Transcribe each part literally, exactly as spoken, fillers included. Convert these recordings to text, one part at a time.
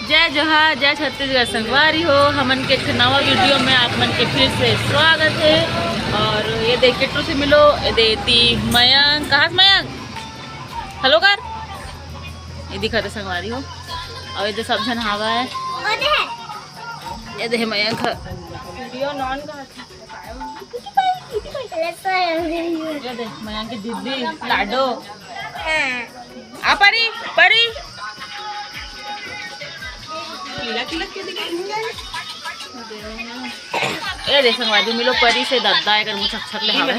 जय जोहार, जय छत्तीसगढ़ संगवारी हो, हमन के एक ठे नवा वीडियो में आप मन के फिर से स्वागत है। और ये दे किट्टू से मिलो, ये दे ती मयंक, कहाँ से मयंक? हेलो कर, ये दिखा दे संगवारी हो। और ये दे सब झन हावा है, ये दे मयंक ह। वीडियो नॉन का ये दे, मयंक के दीदी, लाडो। आ परी, परी। ये दे संगवारी, मिलो परी से दद्दा, एकर मुँह छक छक ले हवे।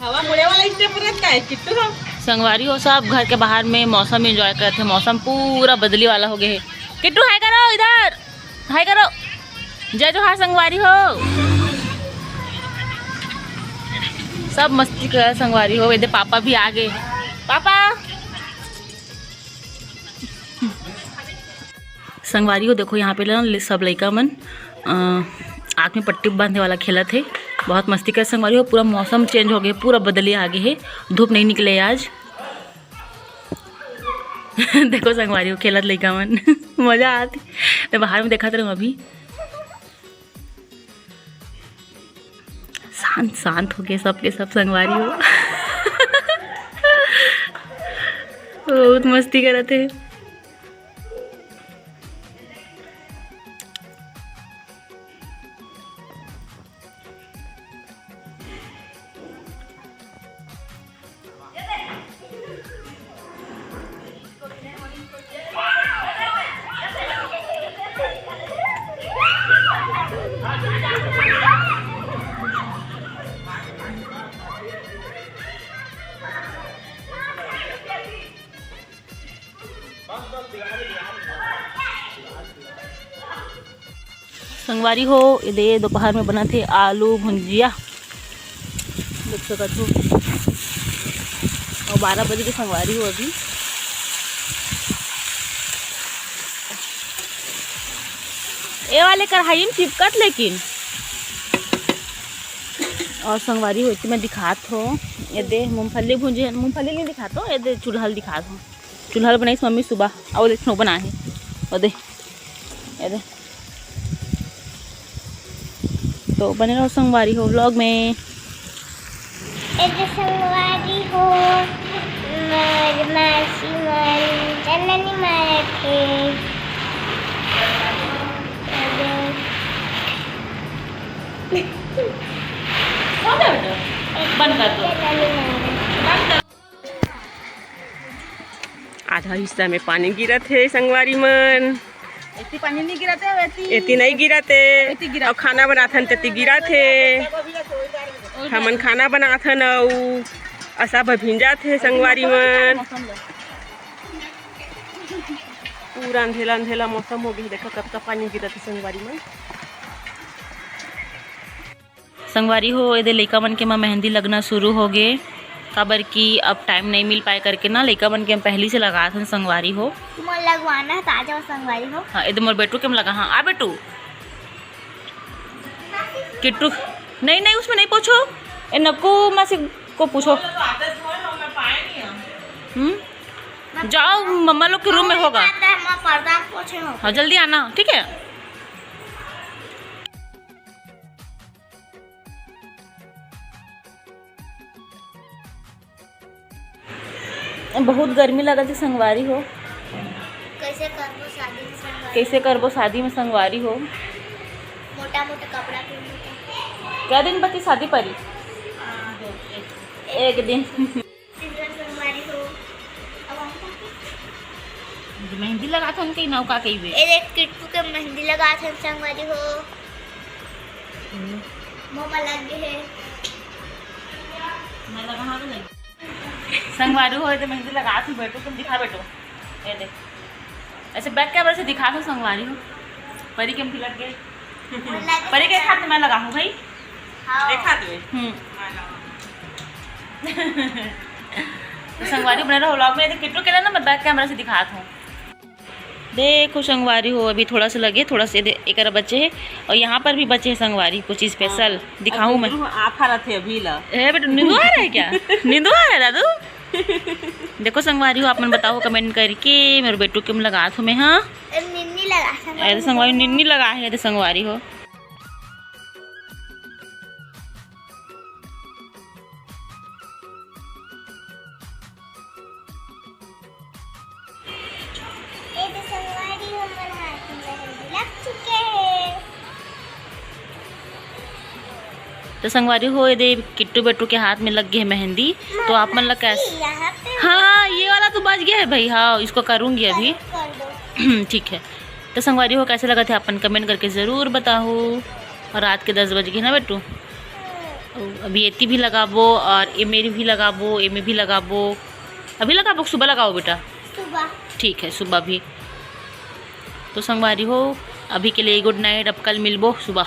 हवा मुड़े वाला स्टेप रहता है किट्टू। हम संगवारी हो, सब घर के बाहर में मौसम एंजॉय करत हे। मौसम पूरा बदली वाला हो गए है। किट्टू, हाय करो इधर, हाय करो। जय जोहार संगवारी हो, सब मस्ती कर संगवारी हो। ये दे पापा भी आ गए। पापा, संगवारी हो, देखो यहाँ पे ना ले-, सब लइका मन, अ, आँख में पट्टी बांधे वाला खेलत हे। बहुत मस्ती कर संगवारी हो, पूरा मौसम चेंज हो गए, पूरा बदली आ गए हे, धूप नहीं निकले आज। देखो संगवारी हो, खेलत लइका मन। मजा आती। मैं बाहर में देखत रहूँ अभी। शांत शांत हो गए सबके सब संगवारी हो। बहुत मस्ती करत हे। संगवारी हो, ये दे दोपहर में बनत हे आलू भुंजिया, देख सकत हो। और बारह बजे के संगवारी हो अभी। ए वाले कढ़ाई में चिपकत लेकिन। और संगवारी हो, एती मैं दिखात हो, ये दे मूंगफली भुंजे, मूंगफली नहीं दिखात हो, ये दे चूल्हा ल दिखात हो। चूल्हा ल बनाइस मम्मी सुबह, अउ देखो बना हे, ओ दे, ये दे। तो बने रहो संगवारी हो व्लॉग में। ए दे संगवारी हो, मोर मासी मन चंदनी मारत हे। ए दे। हो गया बेटा? बंद कर दो। चंदनी मारत हे। बंद कर। आधा हिस्सा में पानी गिरत हे संगवारी मन। एती पानी नहीं गिरत हे, एती एती नहीं गिरत हे। एती गिरत। अउ खाना बनाथन तेती गिरत हे। हमन खाना बनाथन अउ असा भभिंजात हे संगवारी मन। पूरा अंधेला अंधेला मौसम हो गया, देखा कतका पानी गिरत हे संगवारी मन। संगवारी हो, एदे लइका मन के म मेहंदी लगना शुरू हो गे, काबर कि अब टाइम नहीं मिल पाए करके ना, लइका मन के हम पहली से लगात हन संगवारी हो। तुमन लगवाना है, तो आ जाओ संगवारी हो। हाँ, एदे मोर बेटू के हम लगा, हाँ, आ बेटू। किट्टू, नहीं, नहीं, उसमें नहीं पूछो, ए नक्कू मासी को पूछो। हम्म, जाओ, मम्मा लोग के रूम में होगा। हाँ, जल्दी आना, ठीक है। बहुत गर्मी लगत हे संगवारी हो। कैसे करबो शादी में संगवारी? कैसे करबो शादी में संगवारी हो? मोटा मोटा कपड़ा पहन के। क्या दिन बची शादी परी? हाँ। एक दिन। संगवारी हो। अब हम मेहंदी लगात हन कहीं नौका कहीं बे। ए देख किट्टू के मेहंदी लगात हन संगवारी हो। मोमा लग गए है। मैं लगा, हाँ, तो लग। संगवारी हो, तो मेहंदी लगात हूँ, बेटू, तुम दिखा बेटू। ये देख, ऐसे बैक कैमरा से दिखा दो संगवारी हो। परी के भी लग गए। लग परी के गए। हाथ में लगा हूँ भाई। हाँ। एक हाथ में। हम्म। हाँ, लगा। तो संगवारी बने रहो व्लॉग में। ये देख, किट्टू के ना मैं बैक कैमरा से दिखात हूँ। देखो संगवारी हो, अभी थोड़ा सा लगे, थोड़ा सा दे-, एकरा बचे है और यहाँ पर भी बचे है संगवारी, कुछ स्पेशल हाँ। दिखाऊं मैं। आप हालत है अभी ला। ए बेटा, नींदो आ रहा है क्या? नींदो आ रहा है दादू? देखो संगवारी हो, आप मन बताओ comment करके, मेरे बेटू के में लगात हो मैं, हाँ। निन्नी लगा, अरे संगवारी, निन्नी लगा है, अरे संगवारी हो। ए तो संगवारी, हमर हाथ में मेहंदी लग चुके हे। तो संगवारी हो, ये दे किट्टू बेटू के हाथ में लग गए मेहंदी। तो आप मन ला कैसे? यहाँ पे हाँ, ये वाला तो बच गया है भाई। हाँ, इसको करूँगी अभी। कर दो। ठीक है। तो संगवारी हो, कैसे लगा थे, अपन comment करके ज़रूर बताओ। और रात के दस बज गए ना बेटू? हाँ। अभी एती भी लगाबो और ए मेरी भी लगाबो, ए में भी लगाबो। अभी लगाबो, सुबह लगाओ बेटा। सुबह। ठीक है, सुबह भी। तो संगवारी हो, अभी के लिए good night, अब कल मिलबो सुबह।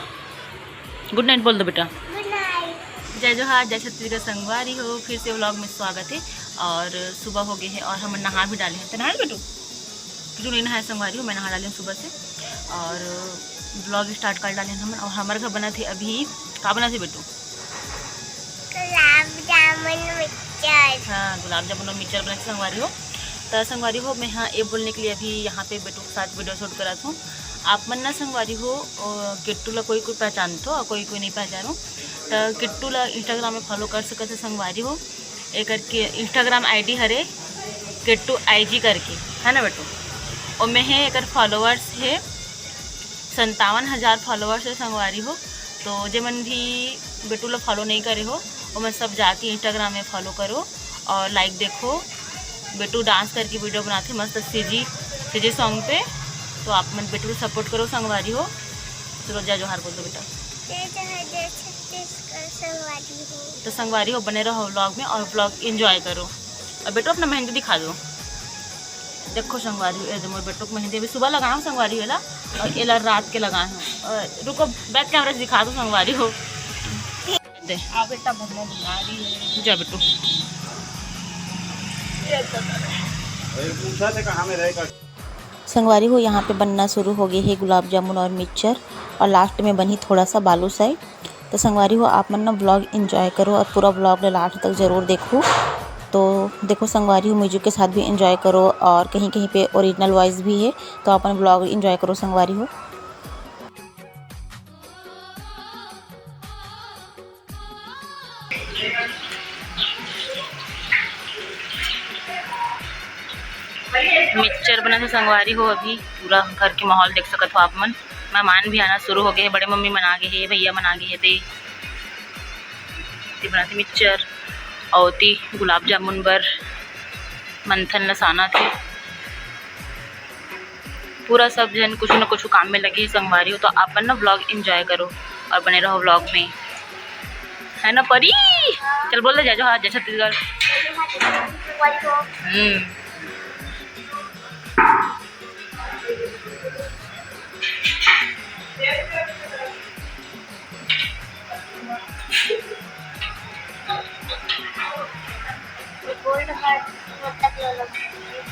Good night बोल दो बेटा। Good night। जय जोहार, जय छत्तीसगढ़ संगवारी हो, फिर से vlog में स्वागत है। और सुबह हो गए है और हम नहा भी डाले हैं। तो नहा बेटू? किट्टू नहीं नहाया संगवारी हो, मैं नहा डाली हूँ सुबह से। और vlog start कर डाले हैं हम। और हमारे घर बना थे अभी, का बना थे बेटू? गुलाब जामुन मिक्सचर। हाँ, गुलाब जामुन और मिक्सचर बना थे संगवारी हो। तो संगवारी हो, मैं हाँ ये बोलने के लिए अभी यहाँ पे बेटू के साथ video shoot करा थूँ। आप मन ना संगवारी हो, अ, किट्टू ला कोई कोई पहचानथो और कोई कोई नहीं पहचानो। तो किट्टू ला Instagram में follow कर सकत है संगवारी हो। एकर के Instagram ID हरे किट्टू IG करके, है ना बेटू? ओमे हे, एकर followers हे संतावन हजार followers हे संगवारी हो। तो जे मन भी बेटू ला follow नहीं करे हो, ओमन सब जाके Instagram में follow करो और like देखो। बेटू dance करके video बनाथे मस्त CG, CG song पे। तो आप मन बेटू ला support करो संगवारी हो। चलो जय जोहार बोल दो बेटा। जय जोहार, जय छत्तीसगढ़ संगवारी हो। तो संगवारी हो, बने रहो vlog में और vlog enjoy करो। और बेटू अपना मेहंदी दिखा दो। देखो संगवारी हो, ये दे मोर बेटू के मेहंदी अभी सुबह लगाए हूँ संगवारी हो एला, और एला रात के लगाए हूँ। और रुको, back camera से दिखा दो संगवारी हो। दे। आ बेटा, मम्मा बुला रही है। जा बेटू। ये तो अरे पूछा थे कहाँ में रहेगा। संगवारी हो, यहाँ पे बनना शुरू हो गए है गुलाब जामुन और मिक्सचर, और last में बनी थोड़ा सा बालूशाही। तो संगवारी हो, आप मन ना vlog enjoy करो और पूरा vlog ले last तक जरूर देखो। तो देखो संगवारी हो, music के साथ भी enjoy करो और कहीं कहीं पे original voice भी है। तो आप मन vlog enjoy करो संगवारी हो। मिक्सचर बना थे संगवारी हो, अभी पूरा घर के माहौल देख सकत हो आप मन। मेहमान भी आना शुरू हो गए हे, बड़े मम्मी मन आ गए हे, भैया मन आ गए हे, ते, ते बना थे मिक्सचर और ती गुलाब जामुन बर मंथन ल सानत हे। पूरा सब झन कुछ न कुछ काम में लगे हे संगवारी हो, तो आप मन ना vlog enjoy करो और बने रहो vlog में, है ना परी? चल बोल दे जय जोहार, जय छत्तीसगढ़। हम्म।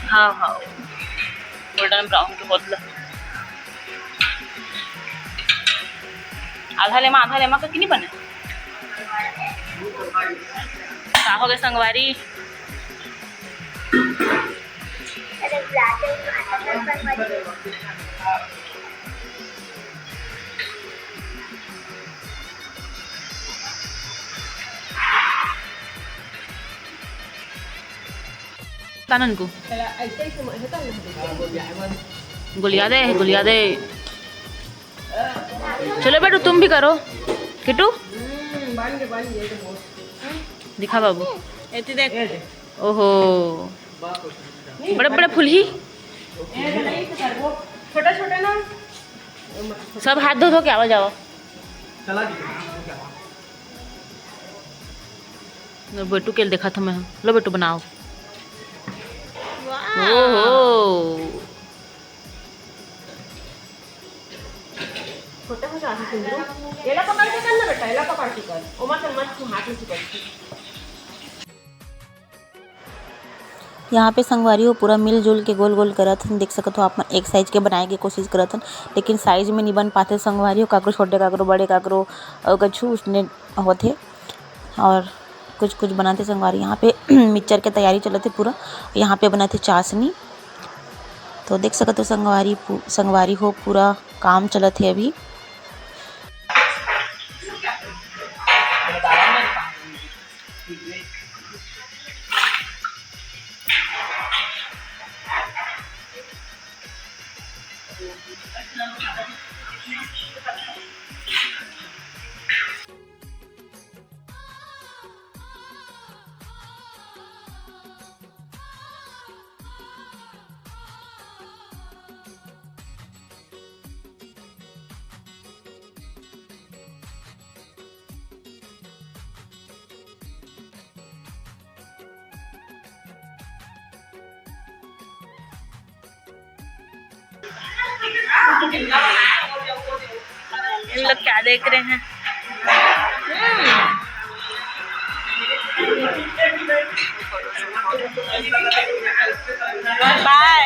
हाँ, हाँ, golden brown के बदला आधा लेमा, आधा लेमा का कि नहीं बने? का हो गए संगवारी? कानन को गोलिया दे, गोलिया दे। चलो बेटू, तुम भी करो। किट्टू, दिखा बाबू। एती देख। ओहो, बड़े बड़े फूल ही। छोटा छोटा ना। सब हाथ धो धो के आवा जावा। लो बेटू के देखा था मैं। लो बेटू बनाओ। ओहो। छोटा हो जाना सिंधु। एला पकड़ के कर ना बेटा, एला पकड़ के कर। ओमा चम्मच तू हाथ में चिपक। यहाँ पे संगवारी हो पूरा मिलजुल के गोल गोल करत हन। देख सकत हो आप मन एक साइज के बनाए के कोशिश करत हन, लेकिन साइज में नहीं बन पाते संगवारी हो। काकरो छोटे, काकरो बड़े, काकरो, अ, कछु उसने होथे। और कुछ कुछ बनाथे संगवारी। यहाँ पे मिक्सचर के तैयारी चलत हे पूरा। यहाँ पे बनाथे चाशनी। तो देख सकत हो संगवारी, पू-, संगवारी हो, पूरा काम चलत हे अभी। इन लोग क्या देख रहे हैं? बाय।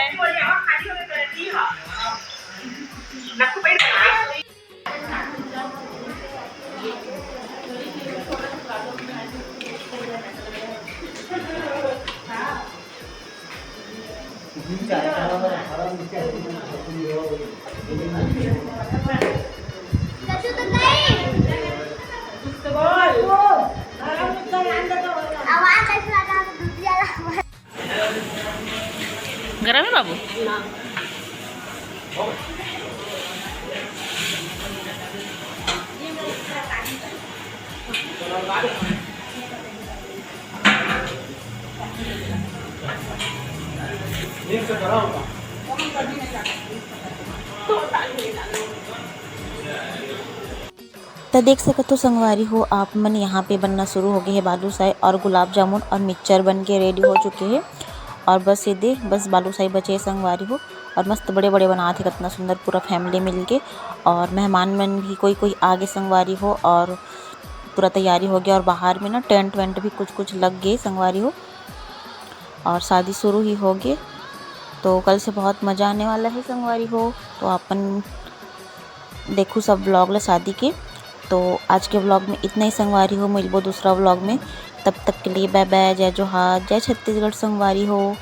गरम है बाबू? त देख सकत हो संगवारी हो, आप मन, यहाँ पे बनना शुरू हो गए है बालूशाही और गुलाब जामुन और मिक्सचर बन के रेडी हो चुके हैं। और बस ये दे, बस बालूशाही बचे है संगवारी हो। और मस्त बड़े बड़े बनात हे, कितना सुंदर पूरा फैमिली मिलके। और मेहमान मन भी कोई कोई आगे संगवारी हो, और पूरा तैयारी हो गया। और बाहर में ना टेंट वेंट भी कुछ कुछ लग गए संगवारी हो, और शादी शुरू ही हो गए। तो कल से बहुत मज़ा आने वाला है संगवारी हो। तो अपन देखू सब ब्लॉग ला शादी के। तो आज के ब्लॉग में इतना ही संगवारी हो, मिलबो दूसरा ब्लॉग में। तब तक के लिए बाय बाय, जय जोहार, जय छत्तीसगढ़ संगवारी हो।